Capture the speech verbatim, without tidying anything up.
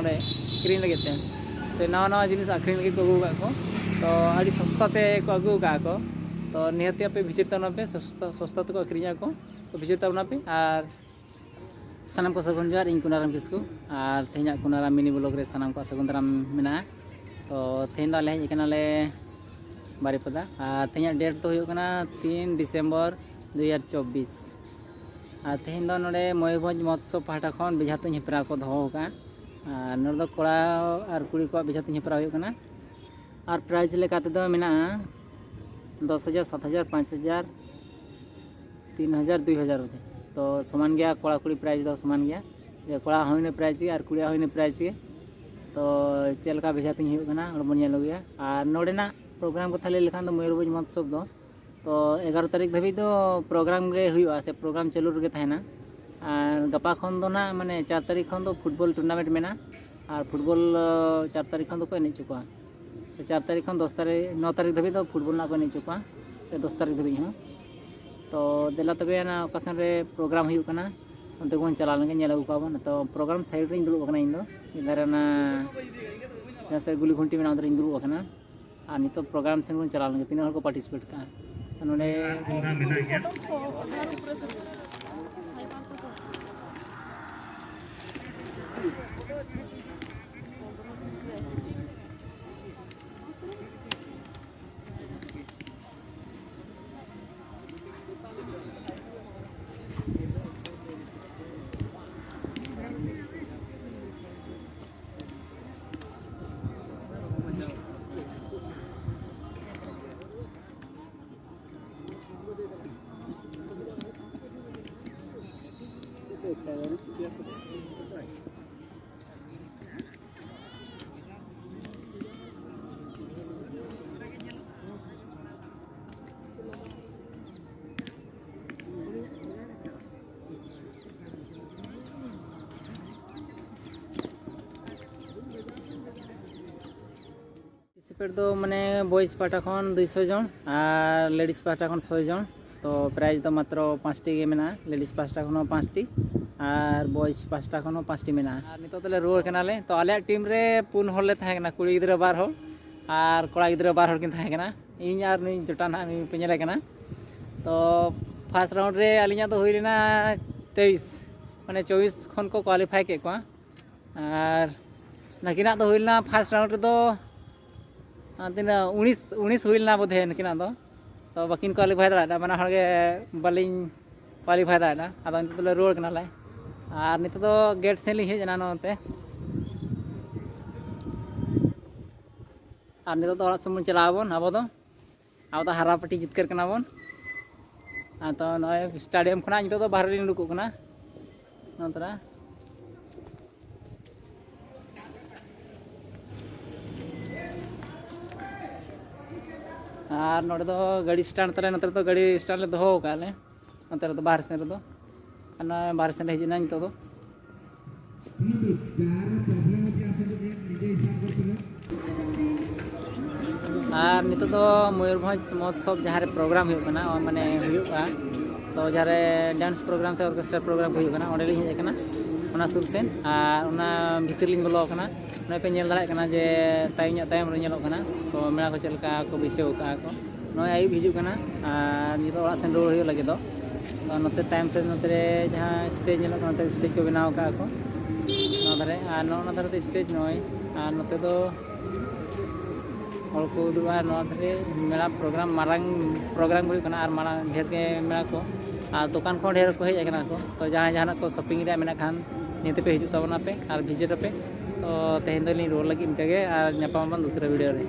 ᱱᱚᱰᱮ ᱠᱤᱨᱤᱧ ᱞᱟᱹᱜᱤᱫ ᱛᱮ ᱥᱮ ᱱᱟᱣᱟ ᱱᱟᱣᱟ ᱡᱤᱱᱤᱥ ᱟᱹᱠᱷᱨᱤᱧ ᱞᱟᱹᱜᱤᱫ ᱠᱚ ᱟᱹᱜᱩ ᱟᱠᱟᱫ ᱠᱚ᱾ ᱛᱚ ᱟᱹᱰᱤ ᱥᱚᱥᱛᱟ ᱛᱮᱠᱚ ᱟᱹᱜᱩ ᱟᱠᱟᱫ ᱠᱚ᱾ ᱛᱚ ᱱᱤᱦᱟᱹᱛ ᱟᱯᱮ ᱵᱷᱤᱡᱤᱴ ᱛᱟᱵᱚᱱ ᱯᱮ, ᱥᱚᱥᱛᱟ, ᱥᱚᱥᱛᱟ ᱛᱮᱠᱚ ᱟᱹᱠᱷᱨᱤᱧᱟ ᱠᱚ᱾ ᱛᱚ ᱵᱷᱤᱡᱤᱴ ᱛᱟᱵᱚᱱ ᱯᱮ᱾ ᱟᱨ ᱥᱟᱱᱟᱢ ᱠᱚ ᱥᱟᱹᱜᱩᱱ ᱡᱚᱦᱟᱨ, ᱤᱧ ᱠᱩᱱᱟᱨᱟᱢ ᱠᱤᱥᱠᱩ᱾ ᱟᱨ ᱛᱮᱦᱮᱧᱟᱜ ᱠᱩᱱᱟᱨᱟᱢ ᱢᱤᱱᱤ ᱵᱞᱚᱜ ᱨᱮ ᱥᱟᱱᱟᱢ ᱠᱚᱣᱟᱜ ᱥᱟᱹᱜᱩᱱ ᱫᱟᱨᱟᱢ ᱢᱮᱱᱟᱜᱼᱟ᱾ ᱛᱚ ᱛᱮᱦᱮᱧ ᱫᱚ ᱟᱞᱮ ᱦᱮᱡ ᱟᱠᱟᱱᱟᱞᱮ ᱵᱟᱨᱤᱯᱟᱫᱟ᱾ ᱟᱨ ᱛᱮᱦᱮᱧᱟᱜ ᱰᱮᱴ ᱫᱚ ᱦᱩᱭᱩᱜ ᱠᱟᱱᱟ ᱛᱤᱱ ᱰᱤᱥᱮᱢᱵᱚᱨ ᱫᱩ ᱦᱟᱡᱟᱨ ᱪᱚᱵᱵᱤᱥ᱾ ᱟᱨ ᱛᱮᱦᱮᱧ ᱫᱚ ᱱᱚᱰᱮ ᱢᱚᱭᱩᱨᱵᱷᱚᱸᱡᱽ ᱢᱚᱦᱳᱛᱥᱚᱵᱽ ᱯᱟᱦᱴᱟ ᱠᱷᱚᱱ ᱵᱮᱡᱷᱟ ᱛᱩᱧ ᱦᱮᱯᱨᱟᱣ ᱠᱚ ᱫᱚᱦᱚ ᱟᱠᱟᱫᱼᱟ᱾ ᱟᱨ ᱱᱚᱰᱮ ᱫᱚ ᱠᱚᱲᱟ ᱟᱨ ᱠᱩᱲᱤ ᱠᱚᱣᱟᱜ ᱵᱮᱡᱷᱟ ᱛᱩᱧ ᱦᱮᱯᱨᱟᱣ ᱦᱩᱭᱩᱜ ᱠᱟᱱᱟ᱾ ᱟᱨ ᱯᱨᱟᱭᱤᱡᱽ ᱞᱮᱠᱟ ᱛᱮᱫᱚ ᱢᱮᱱᱟᱜᱼᱟ ᱫᱚᱥ ᱦᱟᱡᱟᱨ, ᱥᱟᱛ ᱦᱟᱡᱟᱨ, ᱯᱟᱸᱪ ᱦᱟᱡᱟᱨ, ᱛᱤᱱ ᱦᱟᱡᱟᱨ, ᱫᱩᱭ ᱦᱟᱡᱟᱨ ᱠᱟᱛᱮ᱾ ᱛᱚ ᱥᱚᱢᱟᱱ ᱜᱮᱭᱟ, ᱠᱚᱲᱟ ᱠᱩᱲᱤ ᱯᱨᱟᱭᱤᱡᱽ ᱫᱚ ᱥᱚᱢᱟᱱ ᱜᱮᱭᱟ᱾ ᱡᱮ ᱠᱚᱲᱟ ᱦᱚᱸ ᱦᱩᱭᱱᱟ ᱯᱨᱟᱭᱤᱡᱽ ᱜᱮ ᱟᱨ ᱠᱩᱲᱤᱭᱟᱜ ᱦᱚᱸ ᱦᱩᱭᱱᱟ ᱯᱨᱟᱭᱤᱡᱽ ᱜᱮ᱾ ᱛᱚ ᱪᱮᱫ ᱞᱮᱠᱟ ᱵᱮᱡᱷᱟ ᱛᱩᱧ ᱦᱩᱭᱩᱜ ᱠᱟᱱᱟ, ᱚᱸᱰᱮ ᱵᱚᱱ ᱧᱮᱞ ᱟᱹᱜᱩᱭᱟ᱾ ᱟᱨ ᱱᱚᱰᱮᱱᱟᱜ ᱯᱨᱳᱜᱨᱟᱢ ᱠᱟᱛᱷᱟ ᱞᱟᱹᱭ ᱞᱮᱠᱷᱟᱱ ᱫᱚ ᱢᱚᱭᱩᱨᱵᱷᱚᱸᱡᱽ ᱢᱚᱦᱳᱛᱥᱚᱵᱽ ᱫᱚ ᱛᱚ ᱮᱜᱟᱨᱚ ᱛᱟᱹᱨᱤᱠᱷ ᱫᱷᱟᱹᱵᱤᱡ ᱫᱚ ᱯᱨᱳᱜᱨᱟᱢ ᱜᱮ ᱦᱩᱭᱩᱜᱼᱟ, ᱥᱮ ᱯᱨᱳᱜᱨᱟᱢ ᱪᱟᱹᱞᱩ ᱨᱮᱜᱮ ᱛᱟᱦᱮᱱᱟ᱾ ᱟᱨ ᱜᱟᱯᱟ ᱠᱷᱚᱱ ᱫᱚ ᱱᱟᱜ, ᱢᱟᱱᱮ, ᱪᱟᱨ ᱛᱟᱹᱨᱤᱠᱷ ᱠᱷᱚᱱ ᱫᱚ ᱯᱷᱩᱴᱵᱚᱞ ᱴᱩᱨᱱᱟᱢᱮᱱᱴ ᱢᱮᱱᱟᱜᱼᱟ᱾ ᱟᱨ ᱯᱷᱩᱴᱵᱚᱞ, ᱟᱸ, ᱪᱟᱨ ᱛᱟᱹᱨᱤᱠᱷ ᱠᱷᱚᱱ ᱫᱚᱠᱚ ᱮᱱᱮᱡ ᱦᱚᱪᱚ ᱠᱚᱣᱟ᱾ ᱛᱚ ᱪᱟᱨ ᱛᱟᱹᱨᱤᱠᱷ ᱠᱷᱚᱱ ᱫᱚᱥ ᱛᱟᱹᱨᱤᱠᱷ, ᱱᱚ ᱛᱟᱹᱨᱤᱠᱷ ᱫᱷᱟᱹᱵᱤᱡ ᱫᱚ ᱯᱷᱩᱴᱵᱚᱞ ᱱᱟᱜ ᱠᱚ ᱮᱱᱮᱡ ᱦᱚᱪᱚ ᱠᱚᱣᱟ, ᱥᱮ ᱫᱚᱥ ᱛᱟᱹᱨᱤᱠᱷ ᱫᱷᱟᱹᱵᱤᱡ ᱦᱚᱸ᱾ ᱛᱚ ᱫᱮᱞᱟ ᱛᱚᱵᱮ ᱚᱱᱟ ᱚᱠᱟ ᱥᱮᱱ ᱨᱮ ᱯᱨᱳᱜᱨᱟᱢ ᱦᱩᱭᱩᱜ ᱠᱟᱱᱟ, ᱚᱱᱛᱮ ᱵᱚᱱ ᱪᱟᱞᱟᱣ ᱞᱮᱱ ᱜᱮ, ᱧᱮᱞ ᱟᱹᱜᱩ ᱠᱚᱣᱟ ᱵᱚᱱ᱾ ᱛᱚ ᱯᱨᱳᱜᱨᱟᱢ ᱥᱟᱭᱤᱰ ᱨᱮᱧ ᱫᱩᱲᱩᱵ ᱟᱠᱟᱱᱟ ᱤᱧ ᱫᱚ, ᱢᱤᱫ ᱫᱷᱟᱨᱮ ᱚᱱᱟ ᱡᱟᱦᱟᱸ ᱥᱮᱫ ᱜᱩᱞᱤ ᱜᱷᱩᱱᱴᱤ ᱢᱮᱱᱟᱜᱼᱟ, ᱚᱱᱛᱮ ᱨᱮᱧ ᱫᱩᱲᱩᱵ ᱟᱠᱟᱱᱟ᱾ ᱟᱨ ᱱᱤᱛᱚᱜ ᱯᱨᱳᱜᱨᱟᱢ ᱥᱮᱱ ᱵᱚᱱ ᱪᱟᱞᱟᱣ ᱞᱮᱱ ᱜᱮ, ᱛᱤᱱᱟᱹᱜ ᱦᱚᱲ ᱠᱚ ᱯᱟᱨᱴᱤᱥᱤᱯᱮᱴ ᱠᱟᱜᱼᱟ᱾ ᱛᱚ ᱱᱚᱰᱮ ᱯᱟᱨᱴᱤᱥᱤᱯᱮᱴ ᱫᱚ, ᱢᱟᱱᱮ, ᱵᱚᱭᱮᱡᱽ ᱯᱟᱦᱴᱟ ᱠᱷᱚᱱ ᱫᱩᱭᱥᱚ ᱡᱚᱱ ᱟᱨ ᱞᱮᱰᱤᱡᱽ ᱯᱟᱦᱴᱟ ᱠᱷᱚᱱ ᱥᱚᱭ ᱡᱚᱱ᱾ ᱛᱚ ᱯᱨᱟᱭᱤᱡᱽ ᱫᱚ ᱢᱟᱛᱨᱚ ᱯᱟᱸᱪᱴᱤ ᱜᱮ ᱢᱮᱱᱟᱜᱼᱟ, ᱞᱮᱰᱤᱥ ᱯᱟᱦᱴᱟ ᱠᱷᱚᱱ ᱦᱚᱸ ᱯᱟᱸᱪᱴᱤ ᱟᱨ ᱵᱚᱭᱮᱡᱽ ᱯᱟᱦᱴᱟ ᱠᱷᱚᱱ ᱦᱚᱸ ᱯᱟᱸᱪᱴᱤ ᱢᱮᱱᱟᱜᱼᱟ᱾ ᱟᱨ ᱱᱤᱛᱚᱜ ᱫᱚᱞᱮ ᱨᱩᱣᱟᱹᱲ ᱠᱟᱱᱟᱞᱮ᱾ ᱛᱚ ᱟᱞᱮᱭᱟᱜ ᱴᱤᱢ ᱨᱮ ᱯᱩᱱ ᱦᱚᱲ ᱞᱮ ᱛᱟᱦᱮᱸ ᱠᱟᱱᱟ, ᱠᱩᱲᱤ ᱜᱤᱫᱽᱨᱟᱹ ᱵᱟᱨ ᱦᱚᱲ ᱟᱨ ᱠᱚᱲᱟ ᱜᱤᱫᱽᱨᱟᱹ ᱵᱟᱨ ᱦᱚᱲ ᱠᱤᱱ ᱛᱟᱦᱮᱸ ᱠᱟᱱᱟ, ᱤᱧ ᱟᱨ ᱱᱩᱭ ᱡᱚᱴᱟ ᱱᱟᱦᱟᱜ ᱱᱩᱭ ᱯᱮ ᱧᱮᱞᱮ ᱠᱟᱱᱟ᱾ ᱛᱚ ᱯᱷᱟᱥᱴ ᱨᱟᱣᱩᱱᱰ ᱨᱮ ᱟᱹᱞᱤᱧᱟᱜ ᱫᱚ ᱦᱩᱭ ᱞᱮᱱᱟ ᱛᱮᱭᱤᱥ, ᱢᱟᱱᱮ ᱪᱚᱵᱵᱤᱥ ᱠᱷᱚᱱ ᱠᱚ ᱠᱳᱣᱟᱞᱤᱯᱷᱟᱭ ᱠᱮᱫ ᱠᱚᱣᱟ᱾ ᱟᱨ ᱱᱟᱹᱠᱤᱱᱟᱜ ᱫᱚ ᱦᱩᱭ ᱞᱮᱱᱟ ᱯᱷᱟᱥᱴ ᱨᱟᱣᱩᱱᱰ ᱨᱮᱫᱚ, ᱟᱨ ᱛᱤᱱᱟᱹᱜ, ᱩᱱᱤᱥ, ᱩᱱᱤᱥ ᱦᱩᱭ ᱞᱮᱱᱟ ᱵᱳᱫᱷᱮ ᱱᱩᱠᱤᱱᱟᱜ ᱫᱚ᱾ ᱛᱚ ᱵᱟᱹᱠᱤᱱ ᱠᱳᱣᱟᱞᱤᱯᱷᱟᱭ ᱫᱟᱲᱮᱭᱟᱫᱟ, ᱵᱟᱱᱟ ᱦᱚᱲ ᱜᱮ ᱵᱟᱹᱞᱤᱧ ᱠᱳᱣᱟᱞᱤᱯᱷᱟᱭ ᱫᱟᱲᱮᱭᱟᱫᱟ᱾ ᱟᱫᱚ ᱱᱤᱛᱚᱜ ᱫᱚᱞᱮ ᱨᱩᱣᱟᱹᱲ ᱠᱟᱱᱟᱞᱮ᱾ ᱟᱨ ᱱᱤᱛᱚᱜ ᱫᱚ ᱜᱮᱴ ᱥᱮᱫ ᱞᱤᱧ ᱦᱮᱡ ᱮᱱᱟ ᱱᱚᱛᱮ᱾ ᱟᱨ ᱱᱤᱛᱚᱜ ᱫᱚ ᱚᱲᱟᱜ ᱥᱮᱫ ᱵᱚᱱ ᱪᱟᱞᱟᱣ ᱟᱵᱚᱱ ᱟᱵᱚ ᱫᱚ᱾ ᱟᱵᱚ ᱫᱚ ᱦᱟᱨᱟ ᱯᱟᱹᱴᱤ ᱡᱤᱛᱠᱟᱹᱨ ᱠᱟᱱᱟ ᱵᱚᱱ᱾ ᱟᱨ ᱛᱚ ᱱᱚᱜᱼᱚᱭ ᱥᱴᱮᱰᱤᱭᱟᱢ ᱠᱷᱚᱱᱟᱜ ᱱᱤᱛᱚᱜ ᱫᱚ ᱵᱟᱦᱨᱮ ᱞᱤᱧ ᱩᱰᱩᱠᱚᱜ ᱠᱟᱱᱟ᱾ ᱱᱚᱣᱟ ᱛᱚᱨᱟ᱾ ᱟᱨ ᱱᱚᱰᱮ ᱫᱚ ᱜᱟᱹᱰᱤ ᱥᱴᱮᱱᱰ ᱛᱟᱞᱮ, ᱱᱚᱛᱮ ᱨᱮᱫᱚ ᱜᱟᱹᱰᱤ ᱥᱴᱮᱱᱰ ᱞᱮ ᱫᱚᱦᱚ ᱟᱠᱟᱫᱼᱟ ᱞᱮ ᱱᱚᱛᱮ ᱨᱮᱫᱚ, ᱵᱟᱦᱨᱮ ᱥᱮᱱ ᱨᱮᱫᱚ᱾ ᱟᱨ ᱱᱚᱣᱟ ᱵᱟᱦᱨᱮ ᱥᱮᱱ ᱞᱮ ᱦᱮᱡ ᱮᱱᱟ ᱱᱤᱛᱚᱜ ᱫᱚ᱾ ᱟᱨ ᱱᱤᱛᱚᱜ ᱫᱚ ᱢᱚᱭᱩᱨᱵᱷᱚᱸᱡᱽ ᱢᱚᱦᱳᱛᱥᱚᱵᱽ ᱡᱟᱦᱟᱸ ᱨᱮ ᱯᱨᱳᱜᱨᱟᱢ ᱦᱩᱭᱩᱜ ᱠᱟᱱᱟ, ᱢᱟᱱᱮ ᱦᱩᱭᱩᱜᱼᱟ, ᱛᱚ ᱡᱟᱦᱟᱸ ᱨᱮ ᱰᱮᱱᱥ ᱯᱨᱳᱜᱨᱟᱢ ᱥᱮ ᱚᱨᱠᱮᱥᱴᱨᱟ ᱯᱨᱳᱜᱨᱟᱢ ᱠᱚ ᱦᱩᱭᱩᱜ ᱠᱟᱱᱟ, ᱚᱸᱰᱮ ᱞᱤᱧ ᱦᱮᱡ ᱟᱠᱟᱱᱟ, ᱚᱱᱟ ᱥᱩᱨ ᱥᱮᱱ᱾ ᱟᱨ ᱚᱱᱟ ᱵᱷᱤᱛᱤᱨ ᱞᱤᱧ ᱵᱚᱞᱚ ᱟᱠᱟᱱᱟ᱾ ᱱᱚᱜᱼᱚᱭ ᱯᱮ ᱧᱮᱞ ᱫᱟᱲᱮᱭᱟᱜ ᱠᱟᱱᱟ ᱡᱮ ᱛᱟᱭᱚᱢ ᱧᱚᱜ ᱛᱟᱭᱚᱢ ᱨᱮ ᱧᱮᱞᱚᱜ ᱠᱟᱱᱟ, ᱛᱚ ᱢᱮᱞᱟ ᱠᱚ ᱪᱮᱫ ᱞᱮᱠᱟ ᱠᱚ ᱵᱟᱹᱭᱥᱟᱹᱣ ᱟᱠᱟᱫᱼᱟ ᱠᱚ᱾ ᱱᱚᱜᱼᱚᱭ ᱟᱹᱭᱩᱵ ᱦᱤᱡᱩᱜ ᱠᱟᱱᱟ ᱟᱨ ᱱᱤᱛᱚᱜ ᱚᱲᱟᱜ ᱥᱮᱱ ᱨᱩᱣᱟᱹᱲ ᱦᱩᱭᱩᱜ ᱞᱟᱹᱜᱤᱫ ᱫᱚ᱾ ᱛᱚ ᱱᱚᱛᱮ ᱛᱟᱭᱚᱢ ᱥᱮᱫ ᱱᱚᱛᱮ ᱨᱮ ᱡᱟᱦᱟᱸ ᱥᱴᱮᱡᱽ ᱧᱮᱞᱚᱜ ᱠᱟᱱᱟ, ᱱᱚᱛᱮ ᱥᱴᱮᱡᱽ ᱠᱚ ᱵᱮᱱᱟᱣ ᱟᱠᱟᱫᱼᱟ ᱠᱚ ᱱᱚᱣᱟ ᱫᱷᱟᱨᱮ, ᱟᱨ ᱱᱚᱜᱼᱚ ᱱᱚᱣᱟ ᱫᱷᱟᱨᱮ ᱫᱚ ᱥᱴᱮᱡᱽ ᱱᱚᱜᱼᱚᱭ᱾ ᱟᱨ ᱱᱚᱛᱮ ᱫᱚ ᱦᱚᱲ ᱠᱚ ᱩᱫᱩᱜᱼᱟ, ᱱᱚᱣᱟ ᱫᱷᱟᱨᱮ ᱢᱮᱞᱟ ᱯᱨᱳᱜᱨᱟᱢ, ᱢᱟᱨᱟᱝ ᱯᱨᱳᱜᱨᱟᱢ ᱦᱩᱭᱩᱜ ᱠᱟᱱᱟ ᱟᱨ ᱢᱟᱨᱟᱝ ᱰᱷᱮᱨ ᱜᱮ ᱢᱮᱱᱟᱜ ᱠᱚ, ᱟᱨ ᱫᱚᱠᱟᱱ ᱠᱚᱦᱚᱸ ᱰᱷᱮᱨ ᱠᱚ ᱦᱮᱡ ᱟᱠᱟᱱᱟ ᱠᱚ᱾ ᱛᱚ ᱡᱟᱦᱟᱸᱭ ᱡᱟᱦᱟᱱᱟᱜ ᱠᱚ ᱥᱚᱯᱤᱝ ᱨᱮᱭᱟᱜ ᱢᱮᱱᱟᱜ ᱠᱷᱟᱱ ᱱᱤᱭᱟᱹ ᱛᱮᱯᱮ ᱦᱤᱡᱩᱜ ᱛᱟᱵᱚᱱᱟ ᱯᱮ ᱟᱨ ᱵᱷᱤᱡᱤᱴ ᱟᱯᱮ᱾ ᱛᱚ ᱛᱮᱦᱮᱧ ᱫᱚᱞᱤᱧ ᱨᱩᱣᱟᱹᱲ ᱞᱟᱹᱜᱤᱫ ᱤᱱᱠᱟᱹ ᱜᱮ, ᱟᱨ ᱧᱟᱯᱟᱢ ᱟᱵᱚᱱ ᱫᱚᱥᱨᱟ ᱵᱷᱤᱰᱤᱭᱳ ᱨᱮ᱾